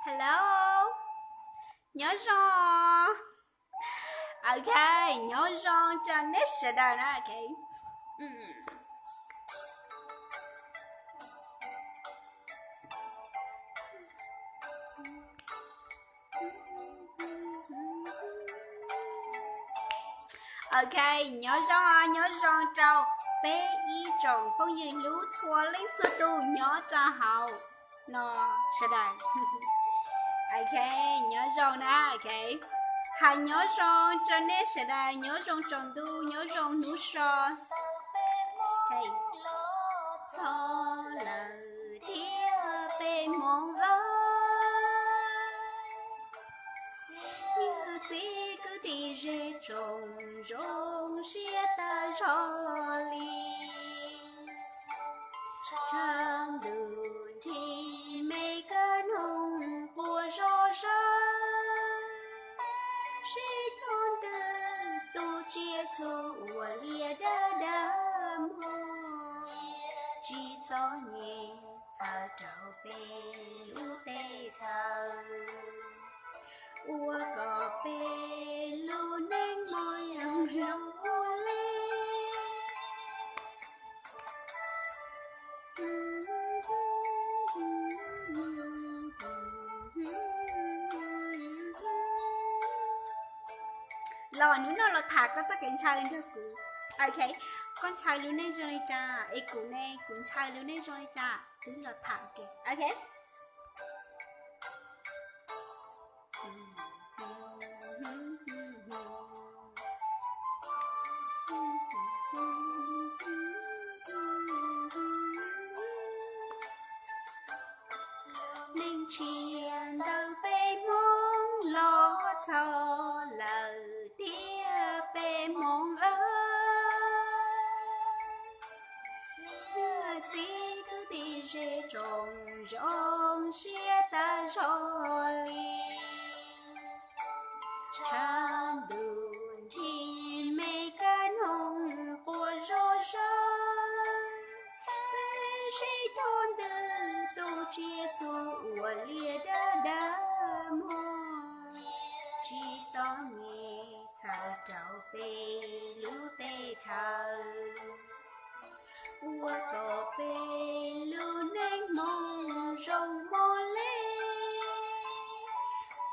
Hello, nyob zoo. Ok, nyob zoo rau nej sawv daws na. Ok. Ok, nyob zoo, nyob zoo rau peb ib tsoom phooj ywg hlub txhua leej txhua tus nyob rau hauv no sawv daws. Ok, nyob zoo na. Ok, hais nyob zoo rau nej sawv daws, nyob zoo tsaus ntuj, nyob zoo hnub so. Txog lawm thiab peb hmoob, niam txiv kwv tij ze tsoom zoo siab tag zog li. Tshav ntuj nrig me kab noog quas zog sawb, sib cog ntws tu tsiaj txhu ua liaj dawb dawb mog, tsis txom nyem txhawm rau peb lub teb chaws, ua kom peb lub neej mos zoo ua li. Los hnub no los tham koj txoj kev ntshaw nrog kuv. Ok, koj ntshaw lub neej zoo li cas es kuv ne, kuv ntshaw lub neej zoo li cas twb los tham ua ke. Ok. Neeg tshiab ntawm peb hmoob los txog lawm thiab peb hmoob, niam txiv kwv tij ze tsoom zoo siab tag zog li. Tshav ntuj nrig me kab noog quas zog sawb, peb sib cog ntws tu tsiaj txhu ua liaj dawb dawb mog, tsis txom nyem txhawm rau peb lub teb chaws, ua kom peb lub neej mos zoo mog li.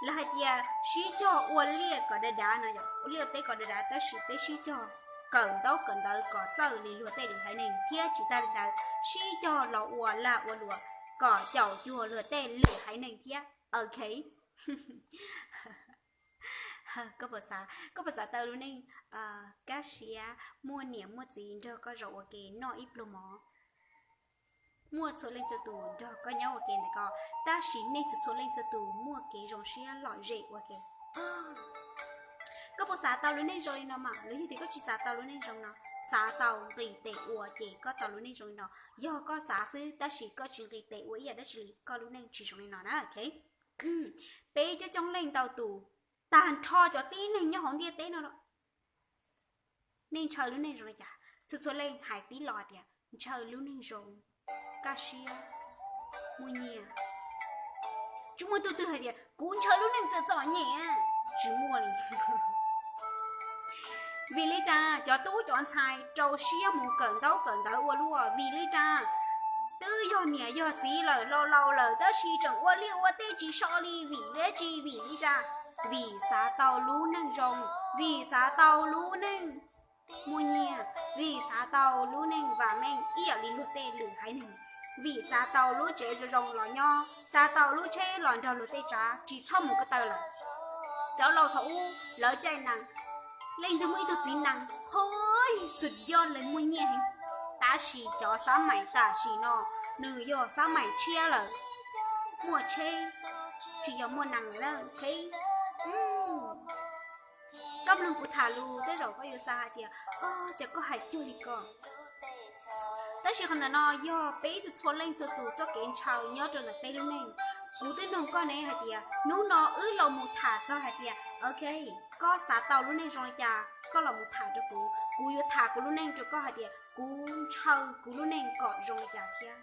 Lawv hais tias sib cog ua liaj kom dav dav no yom, ua liaj ua teb kom dav dav, tab sis peb sib cog kawm ntaub kawm ntawv kom txawj li luag tej lwm haiv neeg thiab tsis tag li ntawd sib cog los ua lag ua luam kom caum cuag luag tej lwm haiv neeg thiab. Ok. Koj puas xav, koj puas xav tau lub neej kaj siab muaj niam muaj txiv nrog koj zaum ua ke noj ib pluag mov, muaj txhua leej txhua tus nrog koj nyob ua ke ntawm koj, tab sis nej txhua txhua leej txhua tus muaj kev zoo siab lom zem ua ke? Koj puas xav tau lub neej zoo li no mas? Los yog tias koj tsis xav tau lub neej zoo no, xav tau nqis tes ua ces koj tau lub neej zoo li no. Yog koj xav xwb tab sis koj tsis nqis tes ua ib yam dab tsi li, koj lub neej tsis zoo li no na. Ok, peb coob coob leej ntau tus, tag nrho cov tib neeg nyob hauv ntiaj teb no los, nej ntshaw lub neej zoo li cas? Txhua txhua leej hais tib lo tias ntshaw lub neej zoo, kaj siab, muaj nyiaj. Tsis muaj tus twg hais tias kuv ntshaw lub neej txom txom nyem, tsis muaj li. Vim li cas cov tub cov ntxhais rau siab mus kawm ntaub kawm ntawv ua luaj? Vim li cas twb yog niam yog txiv lawm, laus laus lawm tab sis tseem ua liaj ua teb tsis so li? Vim dab tsi? Vim li cas? Vim xav tau lub neej zoo, vim xav tau lub neej muaj nyiaj, vim xav tau lub neej vam meej ib yam li luag tej lwm haiv neeg, vim xav tau lub tsev zoo zoo los nyob, xav tau lub tsheb los nrog luag tej tsav tsis txhob mus ko taw lawm. Cov laus thaum ub lawv caij nees, leej twg muaj ib tug txiv nees, hov, xwm yog lawv muaj nyiaj heev. Tab sis cov xab mais tam sim no nws yog xab mais tshiab lawm, muaj tsheb tsis yog muaj nees lawm. Koj mloog kuv tham lus tej zaum koj yuav xav hais tias, o, cas koj hais cuag li ko. Tab sis qhov ntawm no yog peb txhua txhua leej txhua tus txoj kev ntshaw nyob rau ntawm peb lub neej. Kuv twb nug koj ne hais tias hnub no wb los mus tham txog hais tias, ok, koj xav tau lub neej zoo li cas, koj los mus tham rau kuv, kuv yuav tham kuv lub neej rau koj hais tias kuv ntshaw kuv lub neej kom zoo li cas thiab.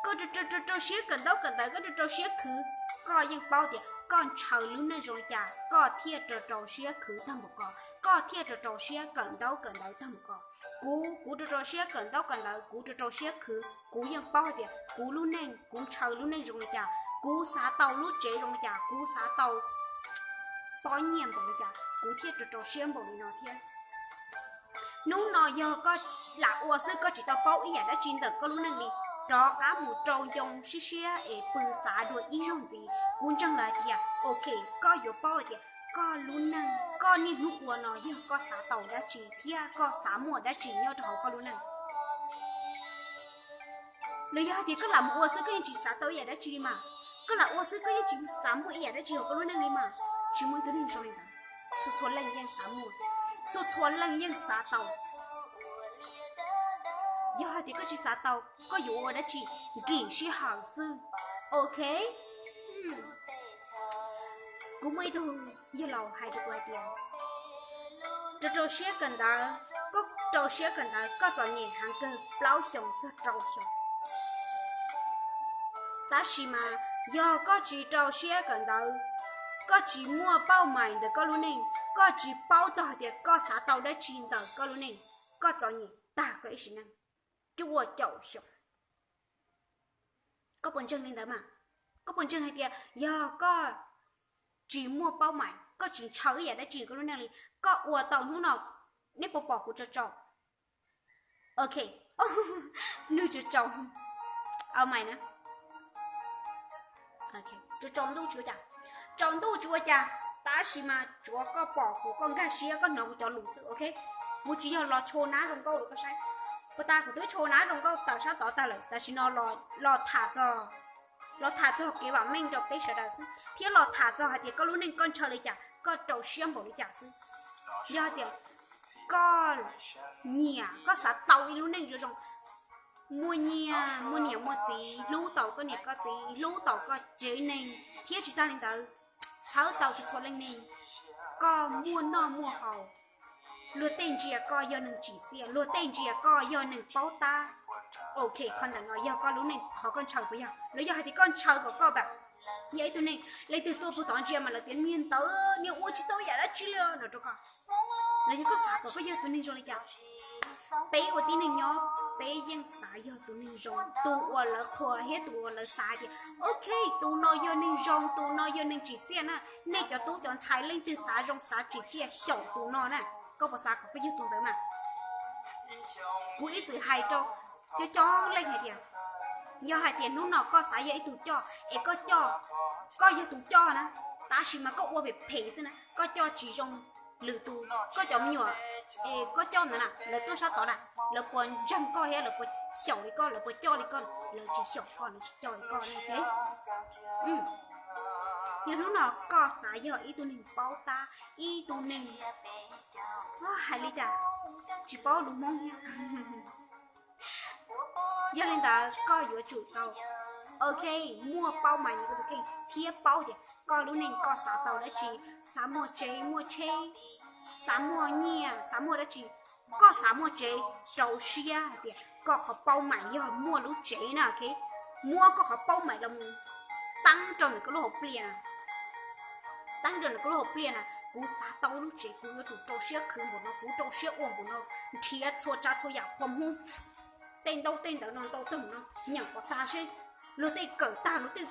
Koj rau rau rau siab kawm ntaub kawm ntawv, koj rau rau siab khwv, koj yeej paub tias koj ntshaw lub neej zoo li cas koj thiaj rau rau siab khwv tag npaum ko, koj thiaj rau rau siab kawm ntaub kawm ntawv tag npaum ko. Kuv, kuv rau rau siab kawm ntaub kawm ntawv, kuv rau rau siab khwv, kuv yeej paub hais tias kuv lub neej, kuv ntshaw lub neej zoo li cas, kuv xav tau lub tsev zoo li cas, kuv xav tau pob nyiaj npaum li cas, kuv thiaj rau rau siab npaum li no thiab. Hnub no yog koj lam ua xwb, koj tsis tau paub ib yam dab tsi ntawm koj lub neej li, rov qab mus rau ncoo siab siab es pw xav dua ib zaug ntxiv. Kuv ntseeg lawm hais tias, ok, koj yuav paub hais tias koj lub neej, koj niaj hnub ua no yog koj xav tau dab tsi thiab koj xav muaj dab tsi nyob rau hauv koj lub neej. Los yog hais tias koj lam mus ua xwb koj yeej tsis xav tau ib yam dab tsi li mas, koj lam ua xwb koj yeej tsis xav muaj ib yam dab tsi hauv koj lub neej li mas, tsis muaj ib tug neeg zoo li ntawd. Txhua txhua leej yeej xav muaj, txhua txhua leej yeej xav tau. Yog hais tias koj tsis xav tau, koj yuav ua dab tsi? Nkim sij hawm xwb. Ok. Kuv muaj ib tug yawg laus hais rau kuv hais tias, rau rau siab kawm ntawv, koj rau siab kawm ntawv koj txom nyem heev kawg plaub xyoos txog rau xyoo. Tab sis mas yog koj tsis rau siab kawm ntawv, koj tsis muaj paub mais ntawm koj lub neej, koj tsis paub txog hais tias koj xav tau dab tsi ntawm koj lub neej, koj txom nyem tag koj ib sim neej cuaj caum xyoo. Koj puas ntseeg li ntawd mas? Koj puas ntseeg hais tias yog koj tsis muaj paub mais, koj tsis ntshaw ib yam dab tsi koj lub neej li, koj ua tau hnub no, nej puas pom kuv tso tso? Ok, nws tso tso, au mais na. Tso tso ntuj tsis ua cas, tsaus ntuj tsis ua cas, tab sis mas tsuav koj pom kuv, koj nkag siab koj hnov kuv cov lus xwb, ok. Kuv tsis yog los tsho nab zoo nkauj rau koj saib, puas tas kuv twb tsho nab zoo nkauj tawm sab tod tag lawm, tam sim no los tham txog, los tham txog kev vam meej rau peb sawv daws xwb, thiab los tham txog hais tias koj lub neej koj ntshaw li cas, koj rau siab npaum li cas xwb. Yog hais tias koj nyiam, koj xav tau ib lub neej zoo zoo, muaj nyiaj, muaj niam muaj txiv, hlub tau koj niam koj txiv, hlub tau koj tsev neeg, thiab tsis tag li ntawd, txhawb tau txhua txhua leej neeg, koj muaj noj muaj haus, luag tej ntsia koj yog neeg tsim txiaj, luag tej ntsia koj yog neeg paub tab. Ok, qhov ntawm no yog koj lub neej qhov koj ntshaw puas yog? Los yog hais tias koj ntshaw kom koj pam yog ib tug neeg leej twg tuaj puag tod ntsia mas lawv tias niag ntawd niag ua tsis tau yam dab tsi li no rau koj. Los yog koj xav kom koj yog tus neeg zoo li cas? Peb ua tib neeg nyob, peb yeej xav yog tus neeg zoo, tus uas lawv qhuas thiab tus uas lawv xav tias, ok, tus no yog neeg zoo, tus no yog neeg tsim txiaj na. Nej cov tub cov ntxhais leej twg xav zoo xav tsim txiaj xyaum tus no na. Koj puas xav kom koj yog tus ntawd mas? Kuv ib txwm hais rau cov coob leej hais tias, yog hais tias hnub no koj xav yog ib tug coj es koj coj, koj yog tus coj na, tab sis mas koj ua phem phem xwb na, koj coj tsis zoo lwm tus, koj cov me nyuam es koj coj ntawd na, lawv tuaj sab tod na, lawv puas ntseeg koj thiab lawv puas xyaum li koj, lawv puas coj li koj? Lawv tsis xyaum koj, lawv tsis coj li koj ne. Yog hnub no koj xav yog ib tug neeg paub tab, ib tug neeg, hais li cas, tsis paub lus Hmoob thiab. Yog li ntawd koj yuav tsum tau, ok, muaj paub mais ntawm koj tus kheej thiab paub tias koj lub neej koj xav tau dab tsi, xav muaj tsev muaj tsheb, xav muaj nyiaj, xav muaj dab tsi, koj xav muaj tsev, rau siab hais tias koj qhov paub mais yog muaj lub tsev na, ok. Muab koj qhov paub mais los mus teeb rau ntawm koj lub hauv pliaj na, teeb rau ntawm koj lub hauv pliaj na, kuv xav tau ib lub tsev, kuv yuav tsum rau siab khwv npaum no, kuv rau siab ua npaum no, nrhiav txhua tsav txhua yam qhov Hmoob, tej ntaub tej ntawv no ntau tag npaum no, nyeem kom tag seb luag tej kawm tag, luag tej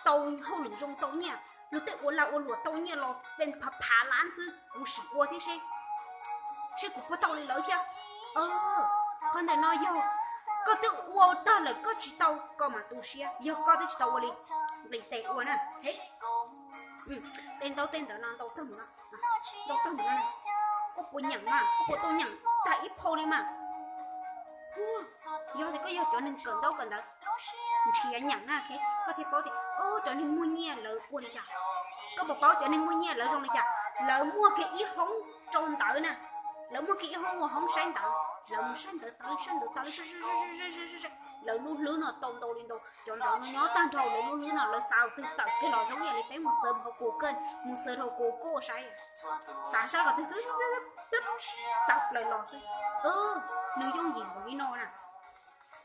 tau hauj lwm zoo tau nyiaj, luag tej ua lag ua luam tau nyiaj los pes phav phav lab xwb, kuv sim ua thiab seb, seb kuv puas tau li lawv thiab. Qhov ntawm no yog koj twb ua tag lawm koj tsis tau koj mam tu siab, yog koj twb tsis tau ua li nqis tes ua na. Tej ntaub tej ntawv no ntau tag npaum no, ntau tag npaum no, koj puas nyeem mas, koj puas tau nyeem tag ib phau li mas? Yog tias koj yog cov neeg kawm ntaub kawm ntawv, nrhiav nyeem na, koj thiaj paub tias cov neeg muaj nyiaj lawv ua li cas. Koj puas paub cov neeg muaj nyiaj lawv zoo li cas? Lawv muaj kiag ib hoob rau ntawv na, lawv muaj kiag ib hoob ua hoob saib ntawv, lawv mus saib ntawv tas li saib ntawv tas li, lawv lub hlwb no tau ntau li ntau, cov ntawv no nyob tag nrho lawv lub hlwb no lawv xav tus twg tawm kiag los zoo ib yam li peb mus search hauv Google, mus search hauv Google saib, xav saib qhov twg twb tawm plaws los xwb. Nws yooj yim npaum li no na.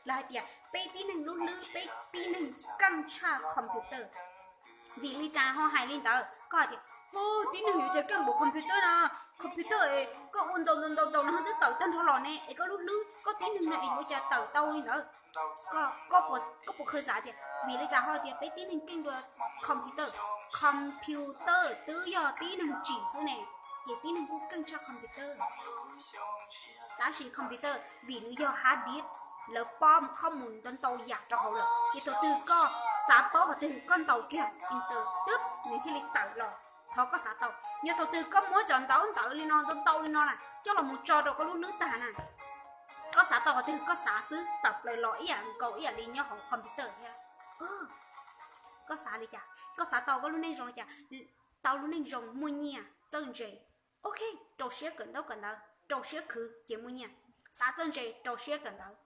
Lawv hais tias peb tib neeg lub hlwb, peb tib neeg keej tshaj computer. Vim li cas ho hais li ntawd? Koj hais tias, hu, tib neeg yuav cas keej npaum computer no, computer es koj ua ntaus ntaus ntaus ntaus no twb tawm tag nrho los ne, es koj lub hlwb koj tib neeg no es yuav cas tawm tau li ntawd? Koj puas khaws xav tias vim li cas ho tias peb tib neeg keej dua computer? Computer twb yog tib neeg tsim xwb ne, ces tib neeg kuj keej tshaj computer. Tab sis computer vim nws yog hard disk, lawv pob khob mus ntau ntau yam rau hauv lawm, ces thaum twg koj xav paub qhov twg koj ntaus kiag enter twb nws thiaj li tawm los qhov koj xav tau. Yog thaum twg koj muab cov ntawv ntawv li no ntau ntau li no na coj los mus tso rau koj lub hlwb tag na, koj xav tau qhov twg koj xav xwb tawm plaws los ib yam nkaus ib yam li nyob hauv computer thiab. Koj xav li cas? Koj xav tau koj lub neej zoo li cas? Tau lub neej zoo muaj nyiaj txawj ntse, ok, rau siab kawm ntaub kawm ntawv, rau siab khwv ces muaj nyiaj. Xav txawj ntse, rau siab kawm ntawv,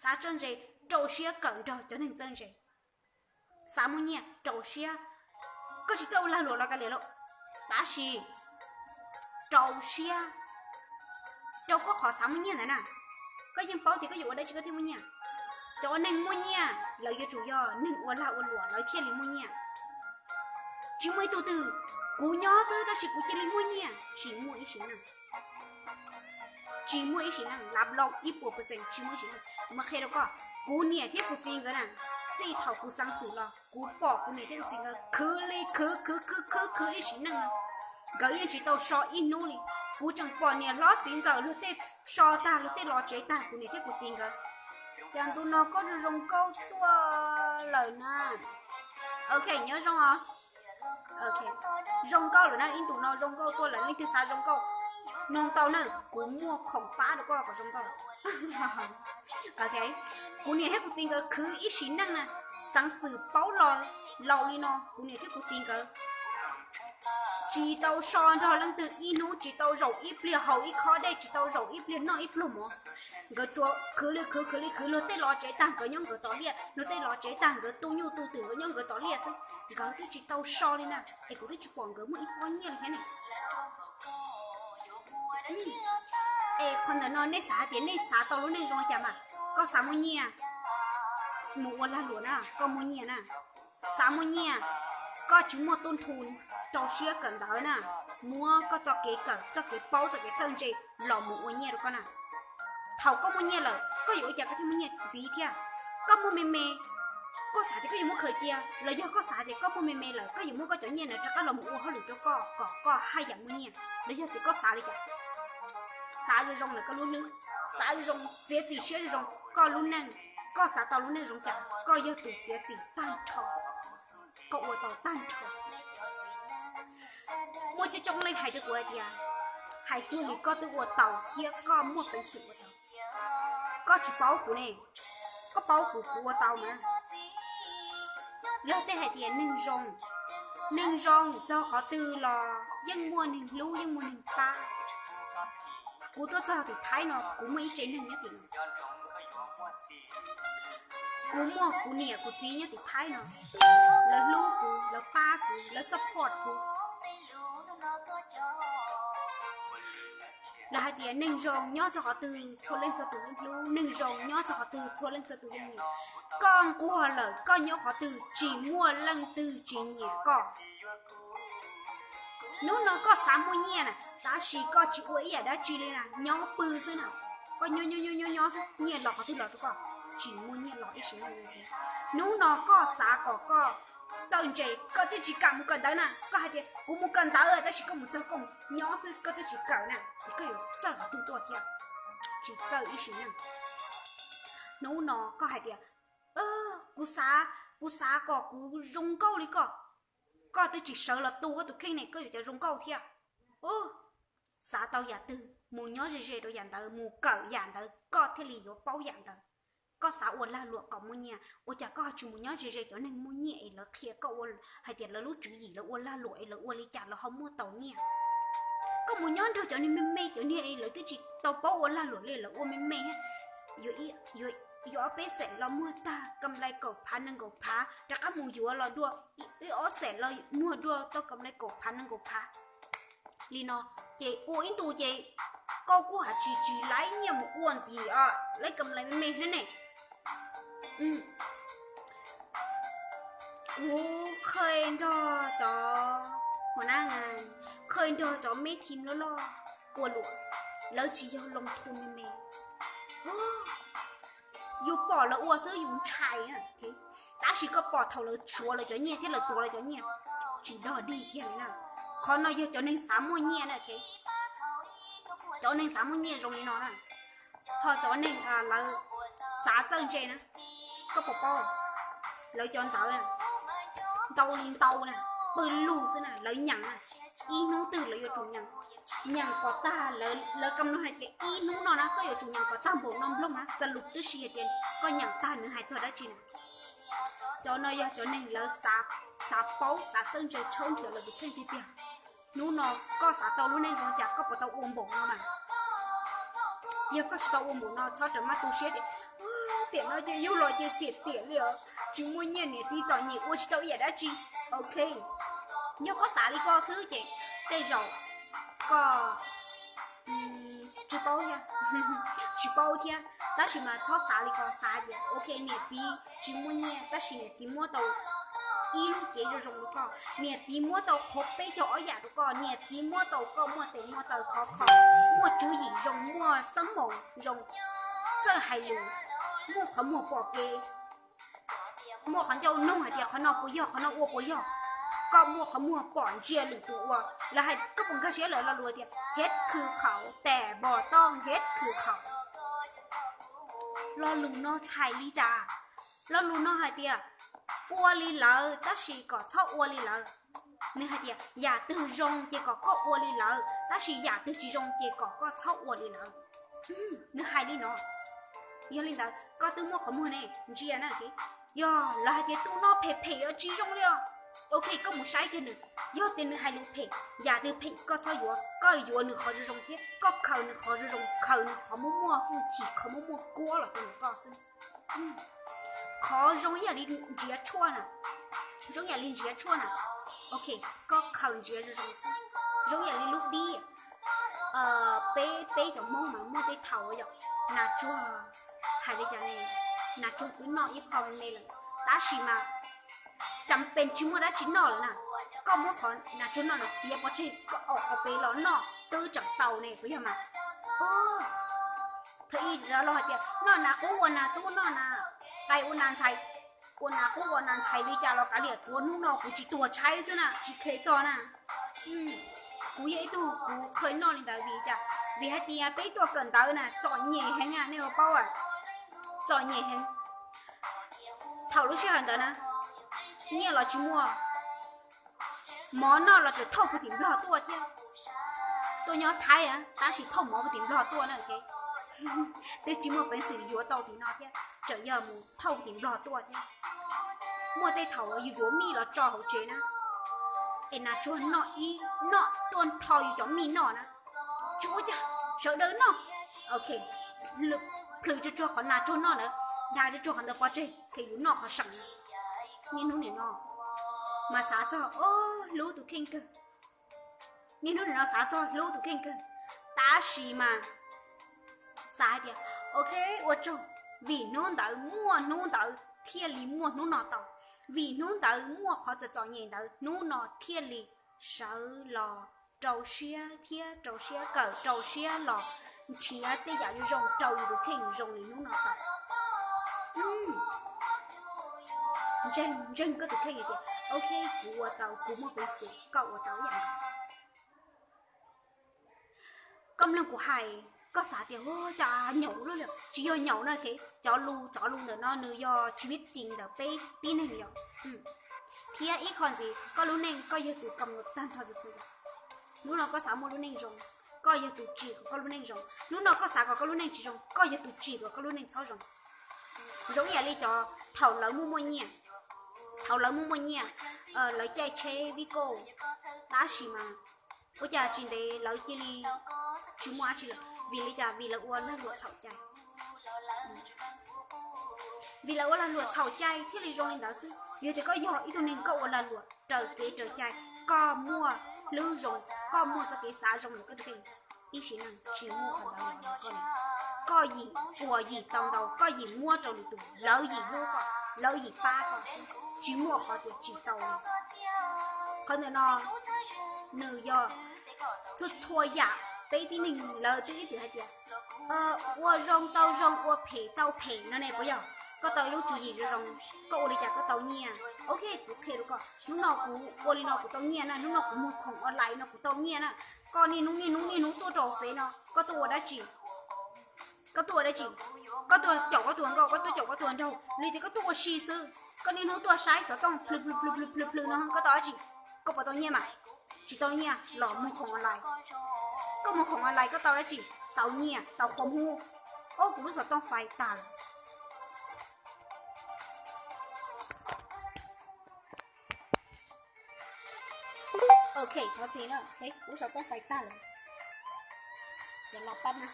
xav txawj ntse, rau siab kawm nrog cov neeg txawj ntse. Xav muaj nyiaj, rau siab, koj tsis txawj ua lag luam los kav liam lauj, tab sis rau siab rau koj qhov xav muaj nyiaj ntawd na. Koj yeej paub tias koj yuav ua dab tsi koj thiaj muaj nyiaj. Cov neeg muaj nyiaj lawv yuav tsum yog neeg ua lag ua luam lawv thiaj li muaj nyiaj. Tsis muaj ib tug twg, kuv nyob xwb tab sis kuv cia li muaj nyiaj, tsis muaj ib sim neej. Tsis muaj ib sim neej, lab lou ib puas percent tsis muaj ib sim neej. Kuv mam qhia rau koj, kuv niam thiab kuv txiv nkawd na, txij thaum kuv xeev xwm los kuv pom kuv niam thiab kuv txiv nkawd khwv li khwv khwv khwv khwv khwv ib sim neej no, nkawd yeej tsis tau so ib hnub li. Kuv tseem pom niam hlob txiv ntxawm luag tej so tag luag tej los tsev tag kuv niam thiab kuv txiv nkawd. Cas ntu no koj zoo zoo nkauj tuaj lawm na. Ok, nyob zoo os. Zoo nkauj lawm na, ib ntu no zoo nkauj tuaj lawm, leej twg xav zoo nkauj noog tau na, kuv muaj khoom pab rau koj kom zoo nkauj. Ok, kuv niam thiab kuv txiv nkawd khwv ib sim neej na, xeev xwm paub los laus li no kuv niam thiab kuv txiv nkawd tsis tau so nrog leej twg ib hnub, tsis tau zaum ib pliag haus ib khob dej, tsis tau zaum ib pliag noj ib pluag mov. Nkawd tsuas khwv li khwv khwv li khwv, luag tej los tsev tag nkawd nyob nkawd tom liaj, luag tej los tsev tag nkawd tu nyuj tu twm nkawd nyob nkawd tom liaj xwb, nkawd twb tsis tau so li na, es kuv twb tsis pom nkawd muaj ib pob nyiaj li thiab ne. Es qhov ntawm no nej xav hais tias nej xav tau lub neej zoo li cas mas? Koj xav muaj nyiaj, mus ua lag luam na koj muaj nyiaj na. Xav muaj nyiaj, koj tsis muaj tub nrhu, rau siab kawm ntawv na, muab koj txoj kev kawm, txoj kev paub, txoj kev txawj ntse los mus ua nyiaj rau koj na. Thaum koj muaj nyiaj lawm koj yuav ua cas koj thiaj muaj nyiaj ntxiv thiab? Koj muaj me me, koj xav tias koj yuav muab khaws cia los yog koj xav tias koj muaj me me lawm koj yuav muab koj cov nyiaj ntawd rov qab los mus ua hauj lwm rau koj kom koj haj yam muaj nyiaj, los yog tias koj xav li cas? Xav zoo zoo lawm koj lub hlwb, xav zoo zoo, txiav txim siab zoo zoo, koj lub neej, koj xav tau lub neej zoo cas koj yog tus txiav txim tag nrho, koj ua tau tag nrho. Muaj coob coob leej hais rau kuv hais tias, hais cuag li koj twb ua tau thiab koj muaj peev xwm ua tau. Koj tsis paub kuv ne, koj paub kuv, kuv ua tau mas. Luag tej hais tias neeg zoo, neeg zoo txog qhov twg los yeej muaj neeg hlub yeej muaj neeg pab. Kuv tuaj txog tim Thaib no kuv muaj ib tsev neeg nyob tim no. Kuv muaj kuv niam kuv txiv nyob tim Thaib no, lawv hlub kuv, lawv pab kuv, lawv support kuv. Lawv hais tias neeg zoo nyob txog qhov twg txhua leej txhua tus yeej hlub, neeg zoo nyob txog qhov twg txhua leej txhua tus yeej nyiam. Koj nquag lawm koj nyob qhov twg tsis muaj leej twg tsis nyiam koj. Hnub no koj xav muaj nyiaj na, tab sis koj tsis ua ib yam dab tsi li na, nyob pw xwb na. Koj nyob nyob nyob nyob nyob xwb, nyiaj los qhov twg los rau koj, tsis muaj nyiaj los ib sim neej li. Hnub no koj xav kom koj txawj ntse, koj twb tsis kam mus kawm ntawv na, koj hais tias kuv mus kawm ntawv tab sis koj mus txog koj nyob xwb koj twb tsis kawm na, es koj yuav txawj qhov twg tuaj thiab? Tsis txawj ib sim neej. Hnub no koj hais tias kuv xav, kuv xav kom kuv zoo nkauj li koj. Koj twb tsis sawv los tu koj tus kheej ne koj yuav cas zoo nkauj thiab? Xav tau yam twg mus nyob ze ze rau yam ntawd, mus kawm yam ntawd koj thiaj li yuav paub yam ntawd. Koj xav ua lag luam kom muaj nyiaj, ua cas koj ho tsis mus nyob ze ze cov neeg muaj nyiaj es lawv qhia koj ua, hais tias lawv lub tswv yim lawv ua lag luam es lawv ua li cas lawv ho muaj tau nyiaj? Koj mus nyob nrog cov niag me me, cov niag lawv twb tsis tau paub ua lag luam li, lawv ua me me thiab. Yuav ob peb xees los muag tag kam lai kaum phav nees nkaum phav, rov qab mus yuav los dua ib ob xees los muag dua tau kam lai kaum phav nees nkaum phav li no, ces ua ib ntus ces Koj kuj has tsis tsis laib nyiaj mus ua ntxiv os, laib kam lais me me thiab ne. Kuv qhia nrog cov, qhia nrog cov me team loj loj ua luam, lawv tsis yog loo thu me me. Yus pom lawv ua xwb yus ntshai, tab sis koj pom thaum lawv suav lawv cov nyiaj thiab lawv tuav lawv cov nyiaj, tsis dog dig kiag li na. Qhov no yog cov neeg xav muaj nyiaj na, cov neeg xav muaj nyiaj zoo li no na. Ho cov neeg lawv xav txawj ntse na, koj puas paub, lawv cov ntawd ntau li ntau na, pw lug xwb na, lawv nyeem na, ib hnub twg lawv yuav tsum nyeem, nyeem kom tag, lawv kam no hais tias ib hnub no na koj yuav tsum nyeem kom tag npaum no nplooj na, xav lus twb si hais tias koj nyeem tag nws hais txog dab tsi na. Cov no yog cov neeg lawv xav paub xav txawj ntse tshawb nrhiav lawv tus kheej tiag tiag. Hnub no koj xav tau lub neej zoo cas koj puas tau ua npaum no mas? Yog koj tsis tau ua npaum no txhob rawm maj tu siab tias tiam no ces yug los ces xiam tiam li os, tsis muaj nyiaj niam txiv txom nyem ua tsis tau ib yam dab tsi. Ok, yog koj xav li ko xwb ces tej zaum koj tsis paub thiab, tsis paub thiab, tab sis mas txhob xav li ko, xav tias ok niam txiv tsis muaj nyiaj tab sis niam txiv muab tau ib lub cev zoo zoo rau koj, niam txiv muab tau qhov peb caug ob yam rau koj, niam txiv muab tau koj muaj tes muaj taw khov kho, muaj tswv yim zoo, muaj xab moos zoo, txawj hais lus, muaj qhov muag pom kev, muaj qhov ncauj nug hais tias qhov no puas yog, qhov no ua puas yog, koj muaj qhov muag pom ntsia lwm tus ua, lawv hais koj puas nkag siab lawv lo lus tias hiab khw khaum tes npos tooj hiab khw khaum. Lo lus no txhais li cas? Lo lus no hais tias ua li lawv tab sis kom txhob ua li lawv. Nws hais tias yam twg zoo ces kom koj ua li lawv tab sis yam twg tsis zoo ces kom koj txhob ua li lawv. Nws hais li no. Yog li ntawd koj twb muaj qhov muag ne, ntsia na, yog lawv hais tias tus no phem phem tsis zoo li os, ok koj mus saib kiag nws, yog tias nws hais lus phem, yam twg phem koj txhob yuav, koj yuav nws qhov zoo zoo thiab koj khaws nws qhov zoo zoo, khaws nws qhov muaj muaj hwj chim, qhov muaj muaj kuab los rau nws koj xwb. Qhov zoo ib yam li ntsiav tshuaj na, zoo ib yam li ntsiav tshuaj na, ok, koj khaws ntsiav zoo zoo xwb, zoo ib yam li lub dib. Peb, peb cov Hmoob mas muaj tej thaum yom, nas tsuag, hais li cas ne, nas tsuag twb noj ib qho me me lawm, tab sis mas cas pes tsis muaj dab tsi noj lawm na, koj muab qhov nas tsuag noj lawm txiav pov tseg koj aum qhov pes los noj twb tseem tau ne puas yog mas? Thaum ub lawv hais tias noj nas qub ua nas tub noj na, tais ua nas ntxhais, ua nas qub ua nas ntxhais li cas los kav liam, tsuav hnub no kuv tsis tuag tshaib xwb na, tsis kheev txog na. Kuv yog ib tug kuv qhia noj li ntawd vim li cas? Vim hais tias peb tuaj kawm ntawv na txom nyem heev na, nej ua paub, txom nyem heev. Thaum lub sij hawm ntawd na, nyiaj los tsis muaj, mov noj los tseem thauj puag tim Nplog tuaj thiab. Tuaj nyob Thaib tab sis thauj mov puag tim Nplog tuaj na, twb tsis muaj peev xwm yuav tau tim no thiab, tseem yog mus thauj puag tim Nplog tuaj thiab. Muaj tej thaum yus yuav mij los tso hauv tsev na, es nas tsuag noj ib noj tuaj nrho yus cov mij noj na, tsis ua cas, sawv daws noj. Ok, plhws tsuag tsuag qhov nas tsuag noj ntawd, dag tsuag tsuag qhov ntawd pov tseg, ces yus noj qhov seem. Niaj hnub nim no mas xav txog, o, hlub tus kheej kawg. Niaj hnub nim no xav txog hlub tus kheej kawg, tab sis mas xav hais tias, ok, ua tsaug, vim hnub ntawd muaj hnub ntawd thiaj li muaj hnub no tau, vim hnub ntawd muaj qhov txom txom nyem ntawd hnub no thiaj li sawv los rau siab thiab rau siab kawm rau siab los nrhiav tej yam zoo zoo rau yus tus kheej zoo li hnub no tau. Ntseeg, ntseeg koj tus kheej tias, ok, kuv ua tau, kuv muaj peev xwm, koj ua tau ib yam nkaus. Koj mloog kuv hais, koj xav tias, cas nyaum lub, tsis yog nyaum na, cov lus, cov lus ntawm no nws yog tswv yim ntawm peb tib neeg yom. Thiab ib qho ntxiv, koj lub neej koj yog tus kam tag nrho tus txhua yam. Hnub no koj xav muaj lub neej zoo, koj yog tus tsim kom koj lub neej zoo. Hnub no koj xav kom koj lub neej tsis zoo, koj yog tus tsim kom koj lub neej txhob zoo. Zoo ib yam li cov thaum lawv muaj muaj nyiaj, thaum lawv muaj muaj nyiaj, lawv caij tsheb vij kauj, tab sis mas ua cas tsis ntev lawv cia li tsis muaj dab tsi lawm. Vim li cas? Vim lawv ua lag luam txhaum cai. Vim lawv ua lag luam txhaum cai thiaj li zoo li ntawd xwb. Yog tias koj yog ib tug neeg koj ua lag luam raws kev raws cai, koj muaj hlwb zoo, koj muaj txoj kev xav zoo ntawm koj tus kheej, ib sim neej tsis muaj qhov ntawd los rau koj li. Koj yim ua yim tau ntau, koj yim muab rau lwm tus, lawv yim hlub koj, lawv yim pab koj xwb, tsis muaj qhov tias tsis tau li. Qhov ntawm no nws yog txhua txhua yam peb tib neeg lawv twb ib txwm hais tias ua zoo tau zoo, ua phem tau phem no ne puas yog? Koj tau ib lub tswv yim zoo zoo, koj ua li cas koj tau nyiaj? Ok, kuv qhia rau koj, hnub no kuv ua li no kuv tau nyiaj na, hnub no kuv muag khoom online no kuv tau nyiaj na. Koj niaj hnub niaj hnub niaj hnub tuaj rau fev no, koj tuaj ua dab tsi? Koj tuaj ua dab tsi? Koj tuaj caum koj tus hluas nkauj, koj tuaj caum koj tus hluas nraug, los yog tias koj tuaj ua si xwb? Koj niaj hnub tuaj saib xov tooj plhws plhws plhws plhws plhws no, koj tau dab tsi? Koj puas tau nyiaj mas? Tsis tau nyiaj los muag khoom online. Koj muag khoom online koj tau dab tsi? Tau nyiaj, tau qhua hmub. Ob, kuv lub xov tooj fais tag lawm. Ok, thov txim na, kuv lub xov tooj fais tag lawm. Los pab na.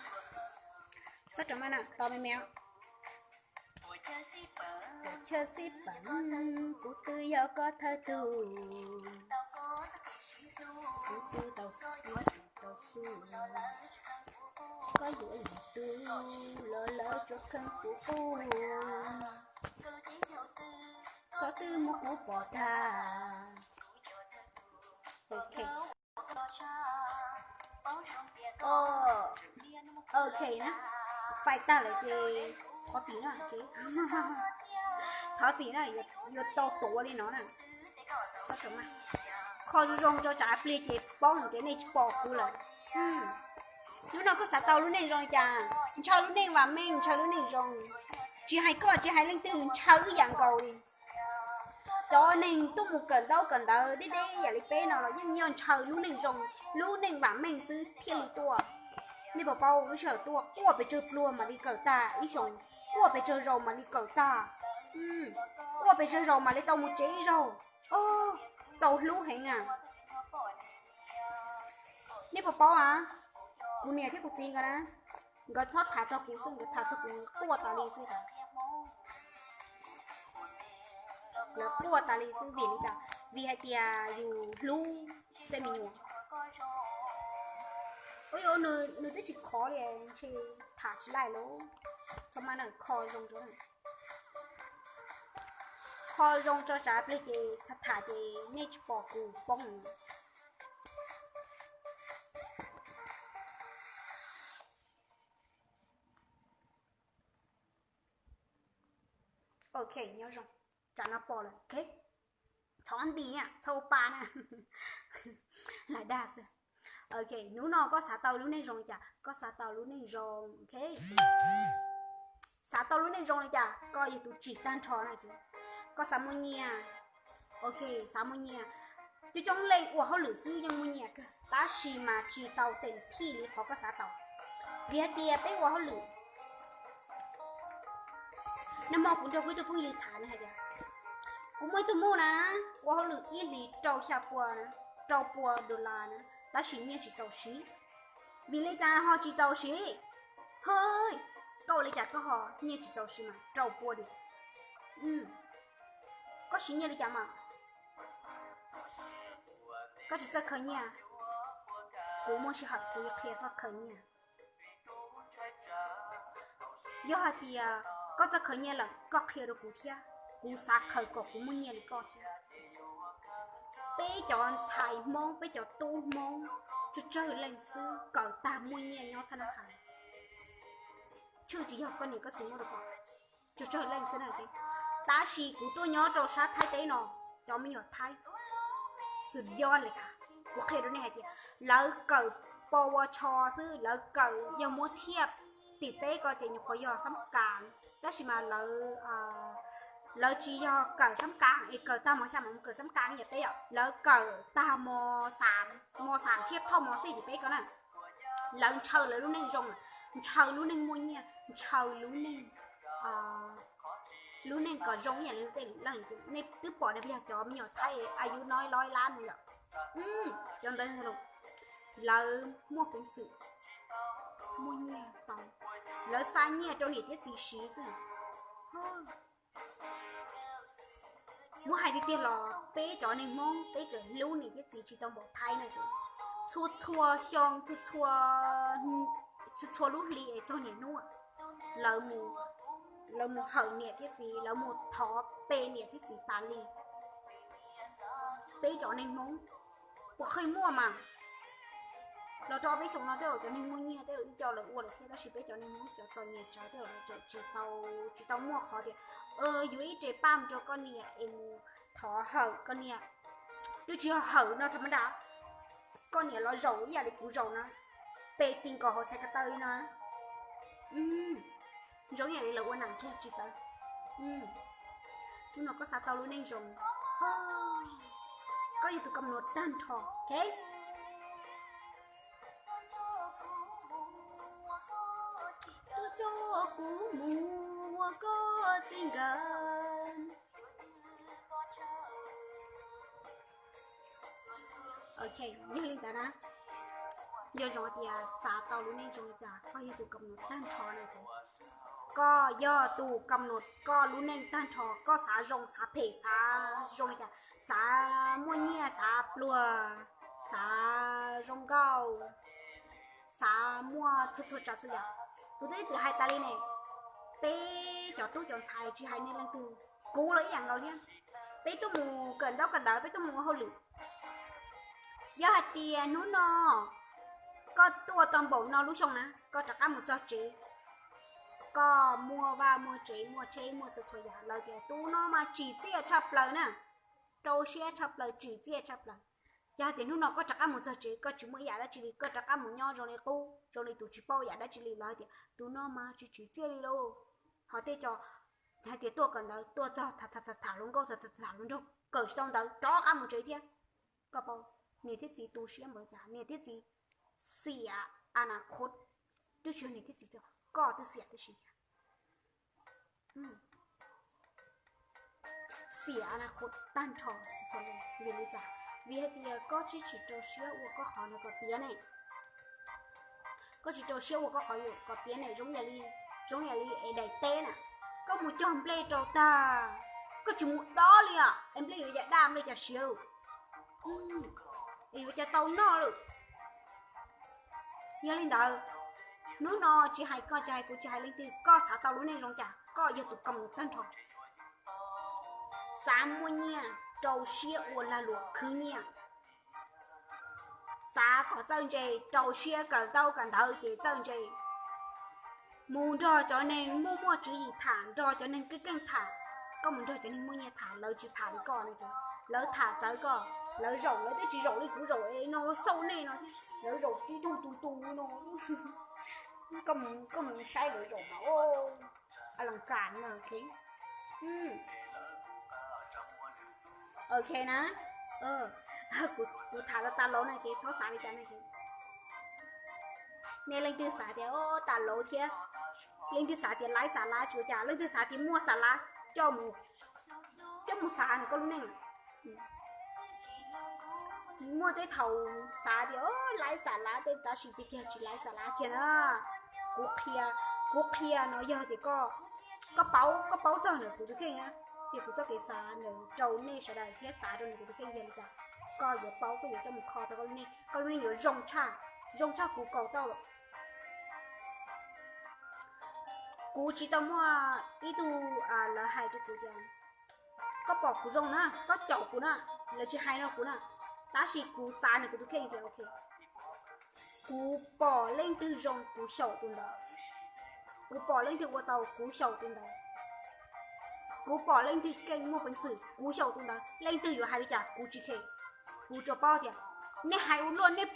Txhob rov mas na, tos me me. Kaum chaw xib peem, kuv twb yog koj thawj tug, kuv twb tau xub, tau xub, koj yuav yog tus los lawv tsuas kheej kuv quj, koj twb muab kuv pom tag. Ok. Ok na, fais tag lawm ces thov txim na, thov txim na, yuav tau tuav li no na. Kho zoo zoo tso tsam pliag ces poob ces nej tsis pom kuv lawm. Hnub no koj xav tau lub neej zoo li cas? Ntshaw lub neej vam meej, ntshaw lub neej zoo. Tsis hais koj tsis hais leej twg, ntshaw ib yam nkaus li. Cov neeg tuaj mus kawm ntaub kawm ntawv deb deb yam li peb no los yeej yog ntshaw lub neej zoo, lub neej vam meej xwb thiaj li tuaj. Nej puas paub lub sij hawm tuaj quaj pes tsawg pluag mam li kawm tag ib xyoos, quaj pes tsawg zaus mam li kawm tag, quaj pes tsawg zaus mam li tau mus tsev ib zaug. Txaus hlub heev na. Nej puas paub a, kuv niam thiab kuv txiv nkawd na, nkawd txhob tham txog kuv xwb, nkawd tham txog kuv quaj tas li xwb. Lawv quaj tas li xwb vim li cas? Vim hais tias yus hlub tej me nyuam. Ua, nws twb tsis khov li, ntshe tham tsis laij lauj. Txhob mas na, kho zoo tso, kho zoo tso tsam pliag ces tham tham ces nej tsis pom kuv poob. Ok, nyob zoo, tsam no pom lawm. Thov nti, txhob ua pa na. Lam dag xwb. Ok, hnub no koj xav tau lub neej zoo li cas? Koj xav tau lub neej zoo, ok. Xav tau lub neej zoo li cas? Koj yog tus tsim tag nrho na. Koj xav muaj nyiaj, ok, xav muaj nyiaj. Coob coob leej ua hauj lwm xwb yeej muaj nyiaj kawg, tab sis mas tsis tau teem thij li qhov koj xav tau. Vim hais tias peb ua hauj lwm, nag hmo kuv nrog kuv ib tug phooj ywg tham nws hais tias, kuv muaj ib tug muj na, ua hauj lwm ib hlis rau xya pua, rau pua dollar na, tab sis nyiaj tsis txaus siv. Vim li cas ho tsis txaus siv? Hwj, koj ua li cas koj ho nyiaj tsis txaus siv mas rau pua diam? Koj siv nyiaj li cas mas? Koj tsis txawj khaws nyiaj, kuv muaj sij hawm kuv yuav qhia koj khaws nyiaj. Yog hais tias koj txawj khaws nyiaj lawm koj qhia rau kuv thiab, kuv xav khaws kom kuv muaj nyiaj li koj thiab. Peb cov ntxhais Hmoob, peb cov tub Hmoob tsawg tsawg leej xwb kawm tag muaj nyiaj nyob thab nab qhas. Tshwj tsis yog koj niam koj txiv muab rau koj, tsawg tsawg leej xwb na. Tab sis kuv tuaj nyob rau sab Thaib teb no, cov me nyuam Thaib xwm yob li ka, kuv qhia rau nej hais tias lawv kawm pos ua tsho xwb, lawv kawm yog muab thiaj tim peb ko ces nyuam qhuav yog xab kas, tab sis mas lawv tsis yog kawm xab kas es kawm tag mos xya mas mus kawm xab kas yam peb yom, lawv kawm tag mos xam thiab thauj mos xij tim peb ko na. Lawv ntshaw lawv lub neej zoo, ntshaw lub neej muaj nyiaj, ntshaw lub neej, lub neej kom zoo ib yam li tej leej. Nej twb pom tias yog cov me nyuam Thaib a yus no lob lab no yom, cov ntawd lawv muaj peev xwm, muaj nyiaj tau, lawv xa nyiaj rau niam thiab txiv siv xwb. Muab hais tiag tiag los peb cov neeg Hmoob peb tseem hlub niam thiab txiv tsis tau npaum Thaib na ces. txhua txhua xyoo, txhua txhua, txhua txhua lub hli es txog niaj hnub lawv mus, lawv mus hawm niam thiab txiv, lawv mus thov pe niam thiab txiv tas li. Peb cov neeg Hmoob puas qhia muaj mas, los rau peb xyoo no tej zaum cov neeg muaj nyiaj tej zaum ib co lawv ua lawm thiab, tab sis peb cov neeg Hmoob cov txom nyem tsawv tej zaum lawv tseem tsis tau, tsis tau muaj qhov tias yuav ib re paj mus rau koj niam es mus thov hawm koj niam. Twb tsis yog hawm no tham ma da, koj niam los zaum ib yam li kuv zaum no, pe ti nkaus hauv txhais ko taw li no. Zoo ib yam li lawv ua nam kiag tsis txawv. Hnub no koj xav tau lub neej zoo, koj yog tus kam nuas tag nrho, ok? Tuaj coj kuv mus ua koj txij nkawm. Ok, yog li ntawd na, nco ntsoov tias xav tau lub neej zoo li cas, koj yog tus kam nuas tag nrho na. Koj yog tus kam nuas koj lub neej tag nrho, koj xav zoo xav phem xav zoo li cas, xav muaj nyiaj xav pluag, xav zoo nkauj, xav muaj txhua txhua tsav txhua yam. Kuv twb ib txwm hais tas li ne, peb cov tub cov ntxhais tsis hais nej leej twg, kuv los ib yam nkaus thiab, peb tuaj mus kawm ntaub kawm ntawv, peb tuaj mus ua hauj lwm. Yog hais tias hnub no koj tuaj tau npaum no lub xyoo na, koj rov qab mus txog tsev, koj muaj vaj muaj tsev muaj tsheb muaj txhua txhua yam, lawv tias tus no mas tsim txiaj tshaj plaws na, rau siab tshaj plaws, tsim txiaj tshaj plaws. Yog hais tias hnub no koj rov qab mus txog tsev koj tsis muaj ib yam dab tsi li, koj rov qab mus nyob zoo li qub zoo li tus tsis paub yam dab tsi li, lawv hais tias tus no mas tsis tsim txiaj li lauj. Ho tej co hais tias tuaj kawm ntawv tuaj txog tham tham tham hluas nkauj tham tham hluas nraug kawm tsis tau ntawv rov qab mus tsev thiab. Koj paub, niam thiab txiv tu siab npaum cas, niam thiab txiv xiam a na khod, twb tsis yog niam thiab txiv, koj twb xiam tib si thiab. Xiam a na khod tag nrho. Vim li cas? Vim hais tias koj tsis, tsis rau siab ua koj qhov no kom tiav ne. Koj tsis rau siab ua koj qhov kom tiav ne, zoo yam li, zoo yam li es daim teb na, koj mus cog nplej rau tag, koj tsis mus dob li os, es nplej yuav cas daj nplej cas siav lawm, es yuav cas tau noj lawm. Yog li ntawd, hnub no tsis hais koj tsis hais kuv tsis hais leej twg, koj xav tau lub neej zoo cas, koj yog tus kam nuas tag nrho. Xav muaj nyiaj, rau siab ua lag luam khwv nyiaj. Xav kom txawj ntse, rau siab kawm ntaub kawm ntawv ces txawj ntse. Mus nrog cov neeg muaj muaj tswv yim tham, nrog cov neeg keej keej tham. Koj mus nrog cov neeg muaj nyiaj tham, lawv tsis tham li koj ne, lawv tham txawv koj, lawv zaum lawv twb tsis zaum li kuv zaum no xauj nej no thiab, lawv zaum tib tug tu tu no. Koj mus saib lawv zaum mas, a, las kas na, ok. Ok na, kuv tham tas laus na ces txhob xav li cas na. Nej leej twg xav tias tas laus thiab, leej twg xav tias laib xa lab tsis ua cas, leej twg xav tias muaj xa lab, coj mus, coj mus xav nws koj lub neej. Muaj tej thaum xav tias laib xa lab tej, tab sis tiag tiag tsis laib xa lab kiag na. Kuv qhia, kuv qhia no yog tias koj, koj paub, koj paub txog ntawm kuv tus kheej na, tias kuv txoj kev xav ntawd rau nej sawv daws thiab xav rau ntawm kuv tus kheej yog li cas, koj yuav paub, koj yuav coj mus kho tau koj lub neej, koj lub neej yuav zoo tshaj, zoo tshaj kuv kaus tau lawm. Kuv tsis tau muaj ib tug lawv hais rau kuv tias koj pom kuv zoo na, koj caum kuv na, lawv tsis hais no kuv na, tab sis kuv xav ntawm kuv tus kheej tias ok, kuv pom leej twg zoo kuv xyaum tus ntawd, kuv pom leej twg ua tau kuv xyaum tus ntawd, kuv pom leej twg keej muaj peev xwm kuv xyaum tus ntawd, leej twg yuav hais li cas kuv tsis khe. Kuv tsuas paub tias nej hais ua luaj, nej